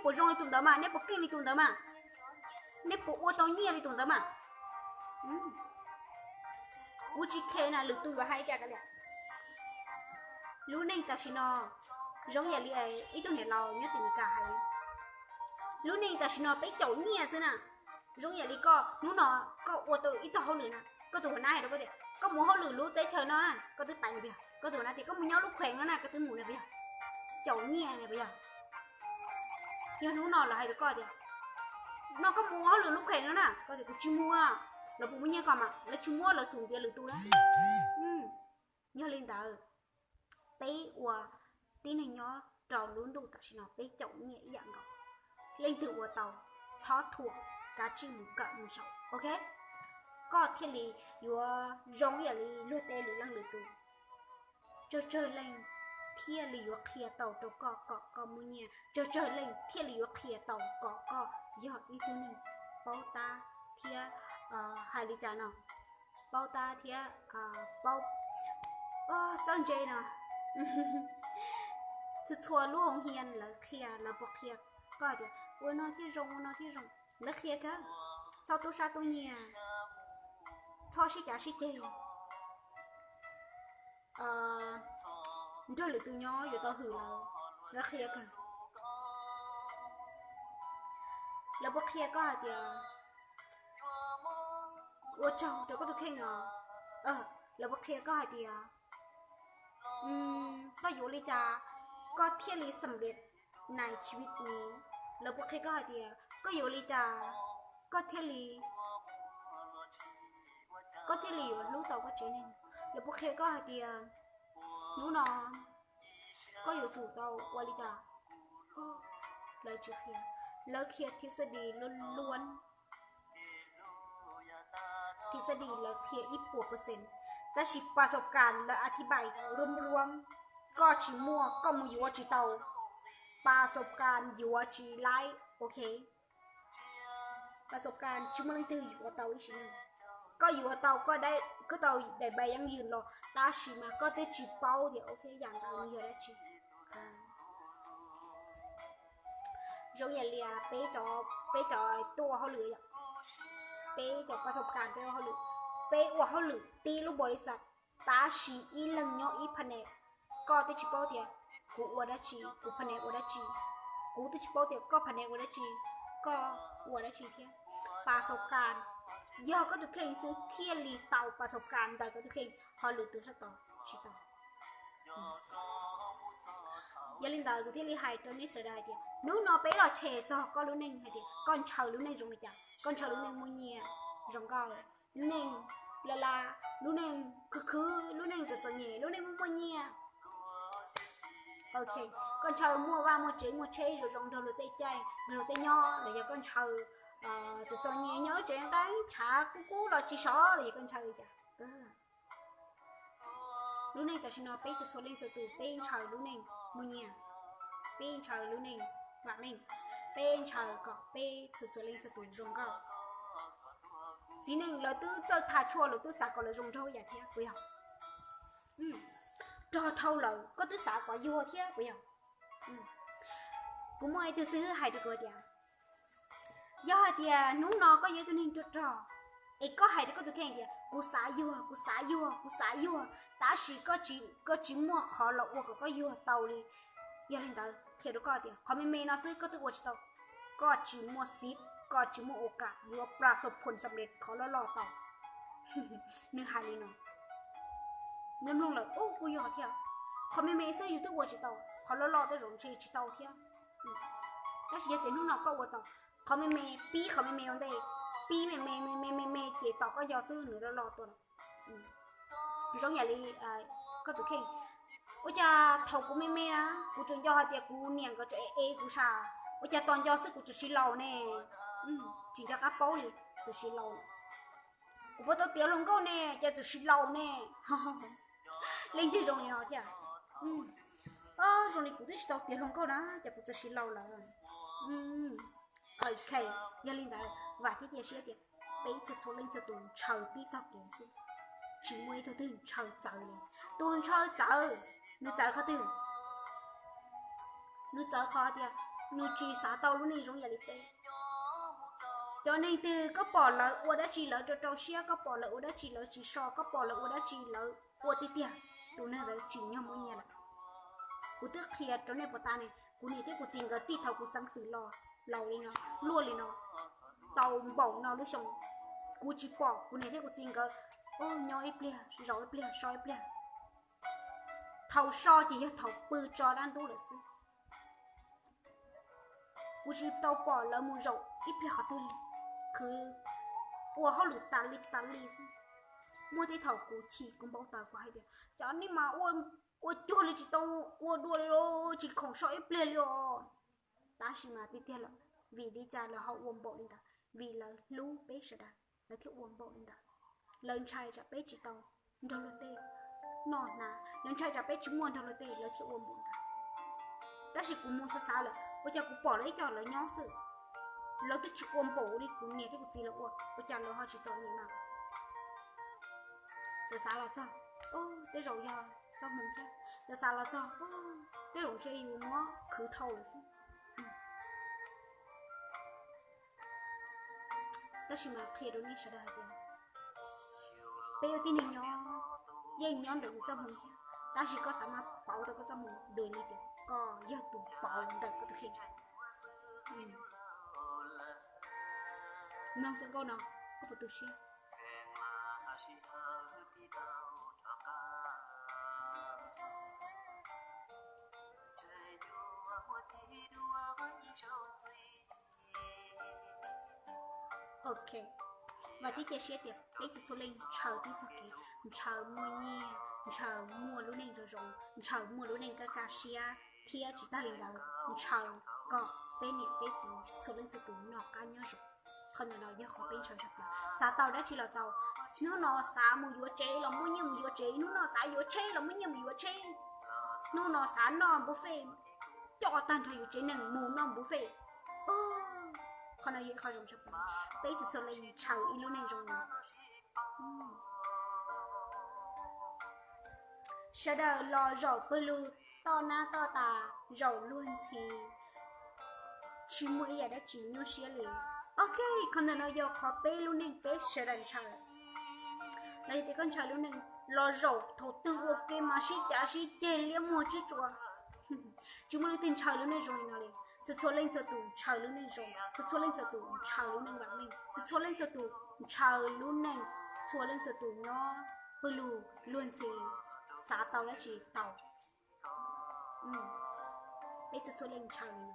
puas zoo li tus ntawd mas, nej puas keej li tus ntawd mas, nej puas ua tau nyiaj li tus ntawd mas. Kuv tsis khe na, lwm tus yuav hais li cas kav liam. Lub neej tam sim no zoo yam li ib tug niam laus nyob tim Meskas hais, lub neej tam sim no peb caum nyiaj xwb na. Zoo yam li koj hnub no koj ua tau ib txoj hauj lwm na, koj tus huas nab hais rau koj tias koj mus hauj lwm lub teb chaws no na, koj twb pais nws puas yog? Koj tus huas nab tias koj mus nyob lub kheem no na, koj twb mus nws puas yog? Caum nyiaj nws puas yog? Yog hnub no lawv hais rau koj tias no koj mus ua hauj lwm lub kheem no na, koj tias kuv tsis mus, lawv puas muab nyiaj koj mas? Lawv tsis muab, lawv xum ntiav lwm tus na. Yog li ntawd, peb ua tib neeg nyob rau lub ntuj tam sim no peb caum nyiaj ib yam nkaus. Leej twg ua tau, txhob thuam, kav tsij mus kawm mus xyaum, ok? Koj thiaj li yuav zoo ib yam li luag tej lwm leej lwm tus. Tsawg tsawg leej thiaj li yuav qhia tau rau koj kom koj muaj nyiaj, tsawg tsawg leej thiaj li yuav qhia tau kom koj yog ib tug neeg paub tab thiab, hais li cas no, paub tab thiab, paub, txawj ntse no. Txhua txhua lub hoo hia lawv qhia, lawv puas qhia koj tias ua no thiaj zoo, ua no thiaj zoo? Lawv qhia kawg. Txhob tub sab tub nyiag, txhob sib cav sib ceg, nrog lwm tus nyob yuav tau hwm lawv, lawv qhia kawg. Lawv puas qhia koj hais tias ua tsaug rau koj tus kheej os? Lawv puas qhia koj hais tias koj yuav li cas koj thiaj li xam lias nais tshiv vij ni? Lawv puas qhia koj hais tias koj yuav li cas koj thiaj li, koj thiaj li yuav hlub tau koj tsev neeg? Lawv puas qhia koj hais tias hnub no koj yuav tsum tau ua li cas? Lawv tsis qhia, lawv qhia thib xab dis luaj, thib xab dis lawv qhia ib puas percent, tab sis pas xaus kas lawv a thib pais ruam ruam, koj tsis muaj koj mus yuav tsis tau, pas xaus kas yuav tsis laib, ok? Pas xaus kas tsis muaj leej twg yuav tau ib sim neej. Koj yuav tau, koj tau daim pais yeeb yws los, tab sis mas koj twb tsis paub tias ok yam ntawd nws yog dab tsi. Zoo yam li peb, peb cov tuaj ua hauj lwm, peb cov pas xaus kas peb ua hauj lwm, peb ua hauj lwm tib lub npaus li xas, tab sis ib leeg nyob ib pha nes. Koj twb tsis paub tias kuv ua dab tsi, kuv pha nes ua dab tsi, kuv twb tsis paub tias koj pha nes ua dab tsi, koj ua dab tsi thiab. Pas xaus kas, yog koj tus kheej xwb thiaj li tau pas xaus kas ntawm koj tus kheej, ho lwm tus sab tod tsis tau. Yog li ntawd kuv thiaj li hais rau nej sawv daws hais tias hnub no peb los tshem txog koj lub neej hais tias koj ntshaw lub neej zoo li cas, koj ntshaw lub neej muaj nyiaj zoo nkauj, lub neej la la, lub neej khwv khwv, lub neej txom txom nyem, lub neej muaj muaj nyiaj. Ok, koj ntshaw muaj vaj muaj tsev muaj tsheb zoo zoo nrog luag tej caij nrog luag tej nyob los yog koj ntshaw txom txom nyem nyob tsev nqeeb tshav kub kub los tsis sov los yog koj ntshaw li cas? Lub neej tam sim no peb txhua txhua leej txhua tus peb ntshaw lub neej muaj nyiaj, peb ntshaw lub neej vam meej, peb ntshaw kom peb txhua txhua leej txhua tus zoo nkauj. Txiv neej lawv twb txawj tha tshuaj, lawv twb xav kom lawv zoo nraug ib yam thiab puas yog? Rog dhau lawm koj twb xav kom yuag thiab puas yog? Kuv muaj ib tug xib hwb hais rau kuv tias, yog hais tias hnub no koj yog ib tug neeg ruaj rog, es koj hais rau koj tus kheej tias kuv xav yuag, kuv xav yuag, kuv xav yuag, tab sis koj tsis muaj qhov los ua kom koj yuag tau li. Yog li ntawd qhia rau koj tias qhov me me no xwb koj twb ua tsis tau, koj tsis muaj xiv, koj tsis muaj ua kam yuav plas xo phuam xam lej qhov loj loj tau. Nws hais li no, nws mloog lawm ub kuj yog thiab, qhov me me xwb yus twb ua tsis tau, qhov loj loj tej zaum ntshe tsis tau thiab. Tab sis yog tias hnub no koj ua tau qhov me me, pib qhov me me ua ntej, pib me me me me me me ces tom koj nco xwb nws loj loj tuaj lawm. Zoo yam li koj tus kheej, ua cas thaum kuv me me na kuv tseem nco hais tias kuv niam nkawd tseem ev kuv sas, ua cas tos nco xwb kuv txawm siv laus ne. Tsis nco qab paub li, txawm siv laus. Kuv puas tau tiav hluas nkauj ne, cas txawm siv laus ne. Leej twg zoo li no thiab? Zoo li kuv twb tsis tau tiav hluas nkauj na, cas kuv txawm siv laus lawm. Ok, yog li ntawd vam thiab cia siab tias peb txhua txhua leej txhua tus ntshaw tib txoj kev xwb, tsis muaj ib tug twg ntshaw txawv li. Tus ntshaw txawv, nws txawv qhov twg? Nws txawv qhov tias nws tsis xav tau lub neej zoo yam li peb. Cov neeg twg koj pom lawv ua dab tsi lawv rau rau siab, koj pom lawv ua dab tsi lawv tsis so, koj pom lawv ua dab tsi lawv ua tiag tiag, tus neeg ntawd tsim nyog muaj nyiaj lawm. Kuv twb qhia rau nej puas tas ne, kuv niam thiab kuv txiv nkawd txij thaum kuv xeev xwm los laus li no, luaj li no, tau npaum no lub xyoo, kuv tsis pom kuv niam thiab kuv txiv nkawd nyob ib pliag zaum ib pliag so ib pliag. Thaum so ces yog thaum pw tso dab ntub lawm xwb. Kuv tsis tau pom lawv mus zaum ib pliag qhov twg li, khwv ua hauj lwm tas li tas li xwb. Muaj tej thaum kuv chim kuv npau taws kuv hais tias cov nej mas ua ua cuag li tsis tau ua dua li los tsis khoom so ib pliag li os. Tab sis mas tiag tiag lawm, vim li cas lawv ho ua npaum li ntawd? Vim lawv hlub peb sawv daws lawv thiaj ua npaum li ntawd. Lawv ntshai tsam peb tsis tau nrog luag tej noj hnav, lawv ntshai tsam peb tsis muaj nrog luag tej lawv thiaj ua npaum ntawd. Tab sis kuv mus xav xav lawm ua cas kuv pom lawv ib co lawv nyob xwb, lawv twb tsis ua npaum li kuv niam thiab kuv txiv lawv ua, ua cas lawv ho tsis txom nyem na? Xav xav los txog, tej zaum yog txoj hmoo thiab. Xav xav los txog, tej zaum ntshe yus muab khwv dhau lawm xwb. Tab sis mas qhia rau nej sawv daws hais tias peb ua tib neeg nyob yeej nyob ntawm yus txoj hmoo thiab, tab sis koj xav mas pauv rau koj txoj hmoo dua li tias koj yog tus pauv ntawm koj tus kheej. Mloog txoj nkauj no koj puas tu siab? Ok, vam thiab cia siab tias peb txhua txhua leej ntshaw tib txoj kev, ntshaw muaj nyiaj, ntshaw muaj lub neej zoo zoo, ntshaw muaj lub neej kaj kaj siab, thiab tsis tag li ntawd ntshaw kom peb niam peb txiv txhua leej txhua tus noj qab nyob zoo. Qhov ntawm no yog qhov peb ntshaw tshaj plaws. Xav tau dab tsi los tau, hnub no xav mus yuav tsev los muaj nyiaj mus yuav tsev, hnub no xav yuav tsheb los muaj nyiaj mus yuav tsheb, hnub no xav noj buffet, coj tag nrho yus tsev neeg mus noj buffet. Qhov no yog qhov zoo tshaj plaws, peb txhua txhua leej ntshaw ib lub neej zoo no. Sawv daws los zaum pawg lug toj nab toj tas, zaum luag ntxhi, tsis muaj ib yam dab tsi nyuaj siab li. Ok, qhov ntawm no yog qhov peb lub neej peb sawv daws ntshaw. Los yog tias koj ntshaw lub neej los zaum thaum twg ua ke mas sib cav sib ceg liab muag sib txuas. Tsis muaj leej twg ntshaw lub neej zoo li no li. Txhua txhua leej txhua tus ntshaw lub neej zoo, txhua txhua leej txhua tus ntshaw lub neej vam meej, txhua txhua leej txhua tus ntshaw lub neej, txhua leej txhua tus nyob pawg lug luag ntxhi, xav tau dab tsi tau. Peb txhua txhua leej ntshaw li no.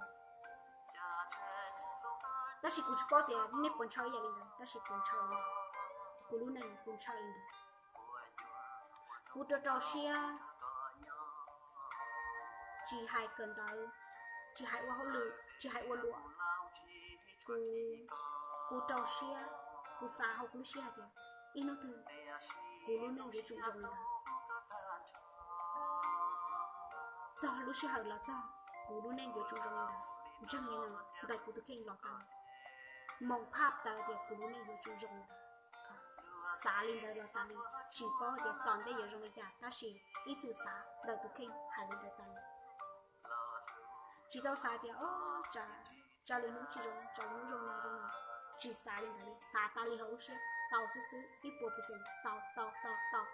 Tab sis kuv tsis paub tias nej puas ntshaw ib yam li ntawd, tab sis kuv ntshaw li ntawd. Kuv lub neej kuv ntshaw li ntawd. Kuv rau rau siab, tsis hais kawm ntawv, tsis hais ua hauj lwm, tsis hais ua luam, kuv, kuv rau siab, kuv xav hauv kuv lub siab hais tias ib hnub twg kuv lub neej yuav tsum zoo li ntawd. Txog lub sij hawm los txog, kuv lub neej yuav tsum zoo li ntawd, ntseeg li no ntawm kuv tus kheej los tau. Moos phaj tawv tias kuv lub neej yuav tsum zoo li ntawd. Xav li ntawd los tas li, tsis paub tias tom ntej yuav zoo li cas, tab sis ib txwm xav ntawm tus kheej hais li ntawd tas li. Tsis tau xav tias o, tsam lwm hnub tsis zoo, tsam lwm hnub zoo no zoo no, tsis xav li ntawd li, xav tas li hauv lub siab tau xwb xwb, ib puas percent tau tau tau tau.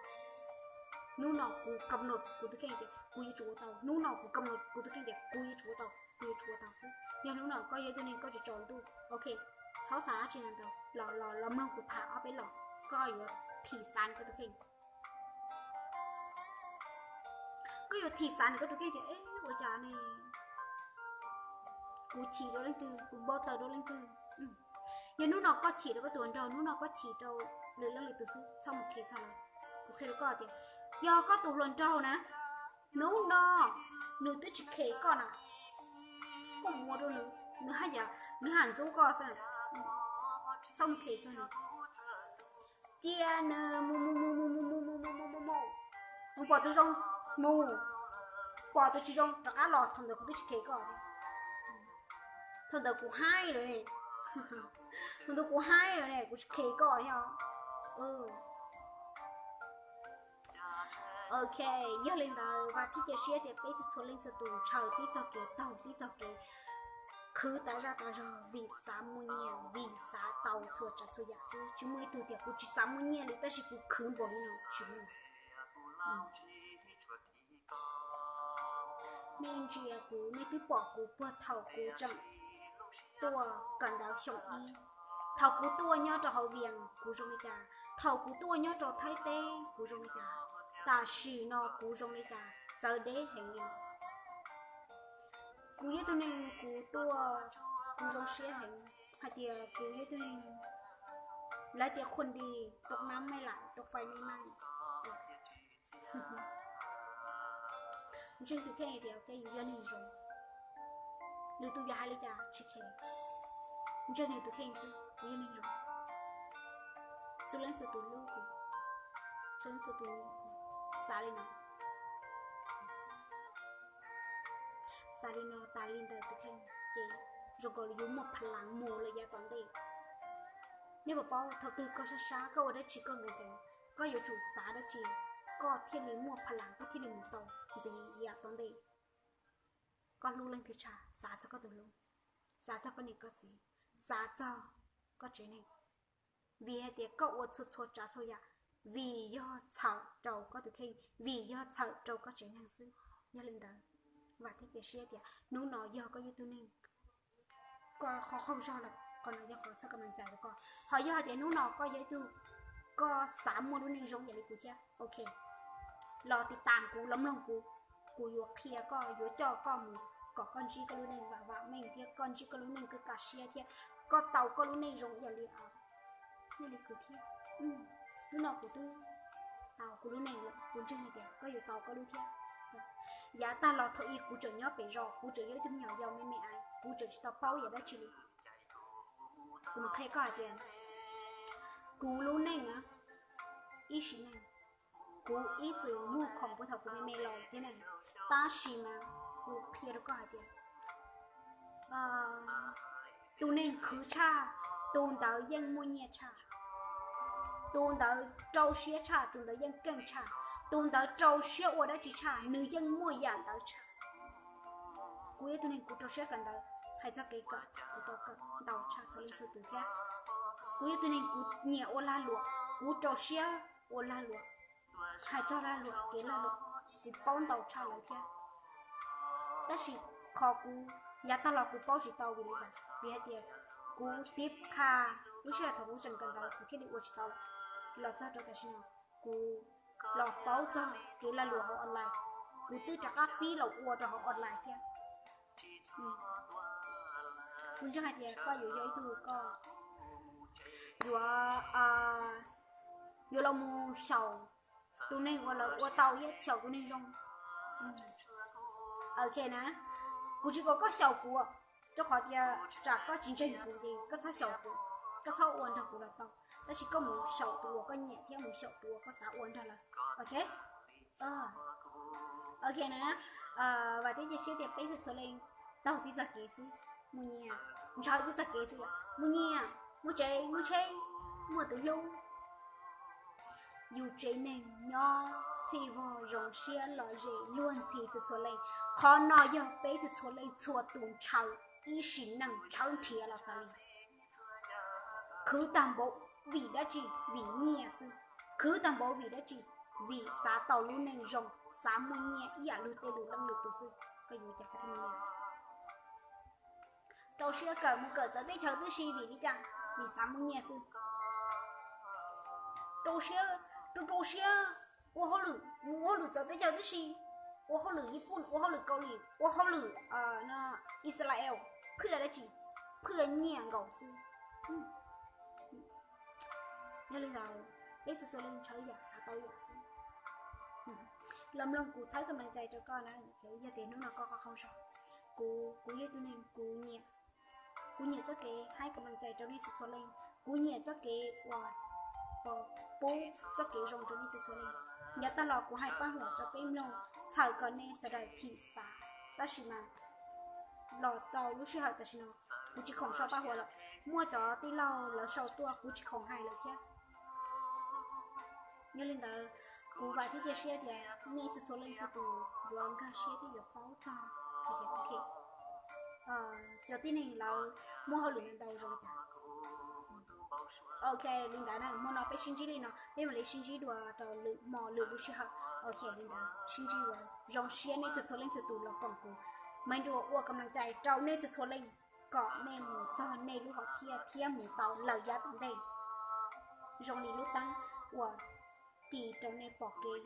Hnub no kuv kam nod kuv tus kheej tias kuv yuav tsum ua tau, hnub no kuv kam nod kuv tus kheej tias kuv yuav tsum ua tau, kuv yuav tsum ua tau xwb. Yog hnub no koj yog ib tug neeg koj tsis tsaus ntuj, ok, txhob xav dab tsi ntau, los los los mloog kuv tham ob peb los, koj yuav thim xav nws koj tus kheej. Koj yuav thim xav nws koj tus kheej tias ua cas ne, kuv chim rau leej twg, kuv npau taws rau leej twg. Yog hnub no koj chim rau koj tus hluas nraug, hnub no koj chim rau lwm leej lwm tus xwb, txhob mus khe txog lawv. Kuv qhia rau koj tias yog koj tus hluas nraug na, hnub no nws twb tsis khe koj na, koj mus ua rau nws, nws haj yam, nws haj ntxub koj xwb. Txhob mus khe txog nws. Cia nws mus mus mus mus mus mus mus mus mus mus mus mus, mus pom tus zoo mus, pom tus tsis zoo rov qab los, thaum ntawd kuv twb tsis khe koj. Thaum ntawd kuv haib lawm ne, thaum ntawd kuv haib lawm ne, kuv tsis khe koj thiab. Ok, yog li ntawd vam thiab cia siab tias peb txhua txhua leej txhua tus ntshaw tib txoj kev, taug tib txoj kev, khwv tas zaj tas zog vim xav muaj nyiaj, vim xav tau txhua tsav txhua yam xwb. Tsis muaj ib tug tias kuv tsis xav muaj nyiaj li tab sis kuv khwv npaum li no, tsis muaj. Nej ntsia kuv, nej twb pom kuv puag thaum kuv tseem tuaj kawm ntawv xyoo ib. Thaum kuv tuaj nyob rau hauv Vias kuv zoo li cas, thaum kuv tuaj nyob rau Thaib teb kuv zoo li cas, tam sim no kuv zoo li cas, txawv deb heev li. Kuv yog ib tug neeg kuv tuaj, kuv zoo siab heev hais tias kuv yog ib tug neeg, lawv tias khuôn đi, tộc Nam mê lạnh, tộc Phay mê may. Ntseeg tus kheej tias yus yog neeg zoo, lwm tus yuav hais li cas tsis kheev, ntseeg tus kheej xwb yus yog neeg zoo. Txhua leej txhua tus hlub kuv, txhua leej txhua tus nyiam kuv, xav li no, xav li no tas li ntawm tus kheej ces zoo nkaus li yus muaj pha lav mus lawm yav tom ntej. Nej puas paub thaum twg koj sab sab koj ua dab tsi koj nkees nkees, koj yuav tsum xav dab tsi koj thiaj li muaj pha lav koj thiaj li mus tau ntxiv yav tom ntej. Koj hlub leej twg tshaj, xav txog koj tus hlub, xav txog koj niam koj txiv, xav txog koj tsev neeg. Vim hais tias koj ua txhua txhua tsav txhua yam vim yog txhawm rau koj tus kheej, vim yog txhawm rau koj tsev neeg xwb. Yog li ntawd, vam thiab cia siab tias hnub no yog koj yog ib tug neeg, koj qhov qaug zog lawm, qhov no yog qhov txhawb koj meej cai rau koj. Ho yog hais tias hnub no koj yog ib tug, koj xav muaj lub neej zoo ib yam li kuv thiab, ok, los tiv tam kuv, los mloog kuv, kuv yuav qhia koj, yuav coj koj mus kom koj ntsib koj lub neej vam vam meej thiab koj ntsib koj lub neej koj kaj siab thiab koj tau koj lub neej zoo ib yam li, ib yam li kuv thiab. Hnub no kuv twb tau kuv lub neej lawm, kuv ntseeg hais tias koj yuav tau koj lub thiab. Yav tag los thaum ub kuv tseem nyob pem zos, kuv tseem yog ib tug me nyuam yaus me me aiv, kuv tseem tsis tau paub yam dab tsi li. Kuv mus qhia koj hais tias kuv lub neej ib sim neej, kuv ib txwm muag khoom puag thaum kuv me me los thiab ne, tab sis mas kuv qhia rau koj hais tias tus neeg khwv tshaj, tus ntawd yeej muaj nyiaj tshaj. Tus ntawd rau siab tshaj, tus ntawd yeej keej tshaj. Tus ntawd rau siab ua dab tsi tshaj, nws yeej muaj yam ntawd tshaj. Kuv yog tus neeg kuv rau siab kawm ntawv, hais txog kev kawm kuv tau kawm ntau tshaj txhua leej txhua tus thiab. Kuv yog tus neeg kuv nyiam ua lag luam, kuv rau siab ua lag luam, hais txog lag luam kev lag luam kuv paub ntau tshaj lawv thiab. Tab sis qhov kuv yav tag los kuv paub tsis tau vim li cas, vim hais tias kuv tib qha lub sij hawm thaum kuv tseem kawm ntawv kuv thiaj li ua tsis tau lawm. Los txog rau tam sim no kuv los paub txog kev lag luam hauv online, kuv twb rov qab pib los ua rau hauv online thiab. Kuv ntseeg hais tias koj yuav yog ib tug koj yuav, yuav los mus xyaum tus neeg uas lawv ua tau thiab xyaum tus neeg zoo. Ok na, kuv tsis kom koj xyaum kuv, rau qhov tias tsam koj tsis ntseeg kuv ces koj txhob xyaum kuv, koj txhob ua nrog kuv los tau. Tab sis koj mus xyaum tus uas koj nyiam thiab mus xyaum tus uas koj xav ua nrog lawv. Ok, ok na, vam thiab cia siab tias peb txhua txhua leej taug tib txoj kev xwb, muaj nyiaj, ntshaw tib txoj kev xwb, muaj nyiaj, muaj tsev, muaj tsheb, muaj tus hlub, yus tsev neeg nyob txhij vog zoo siab lom zem luag ntxhi txhua txhua leej. Qhov no yog peb txhua txhua leej txhua tus ntshaw ib sim neej tshawb nrhiav los tas li. Khwv tag npaum vim dab tsi? Vim nyiaj xwb. Khwv tag npaum vim dab tsi? Vim xav tau lub neej zoo, xav muaj nyiaj ib yam luag tej lus leej lwm tus xwb. Koj yuav cas koj thiaj muaj nyiaj? Rau siab kawm mus kawm txawv teb chaws tib si vim li cas? Vim xav muaj nyiaj xwb. Rau siab, rau rau siab ua hauj lwm, mus ua hauj lwm txawv teb chaws tib si, ua hauj lwm Yiv Pun, ua hauj lwm Kaus Lim, ua hauj lwm Israel, phwj dab tsi? Phwj nyiaj nkaus xwb. Yog li ntawd, peb txhua txhua leej ntshaw yam xav tau yam xwb. Los mloog kuv txhawb kab meej txais rau koj na, yog tias hnub no koj qhov qaug zog, kuv, kuv yog tus neeg kuv nyiam, kuv nyiam txoj kev haib kab meej txais rau nej txhua txhua leej, kuv nyiam txoj kev uas pub txoj kev zoo rau nej txhua txhua leej. Yav tag los kuv hais paj huam rau peb mloog, txhawm kom nej sawv daws thim xav, tab sis mas los tau lub sij hawm tam sim no kuv tsis khoom sau paj huam lawm, muaj cov tij laug lawv sau tuaj kuv tsis khoom hais lawm thiab. Yog li ntawd, kuv vam thiab cia siab tias nej txhua txhua leej txhua tus yuav nkag siab thiab yuav paub txog hais tias ok, cov tib neeg lawv muaj hauj lwm ntau zoo li cas. Ok, li ntawd na, hmo no peb sib ntsib li no, peb mam li sib ntsib dua rau lwm hmo lwm lub sij hawm. Ok, li ntawd sib ntsib dua, zoo siab nej txhua txhua leej txhua tus los koom kuv, meej dua ua kab meej txais rau nej txhua txhua leej kom nej mus txog nej lub hom phiaj thiab mus tau lawm yav tom ntej zoo li lub teeb uas tis rau nej pom kev.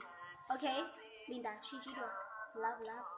Ok, li ntawd sib ntsib dua, love love.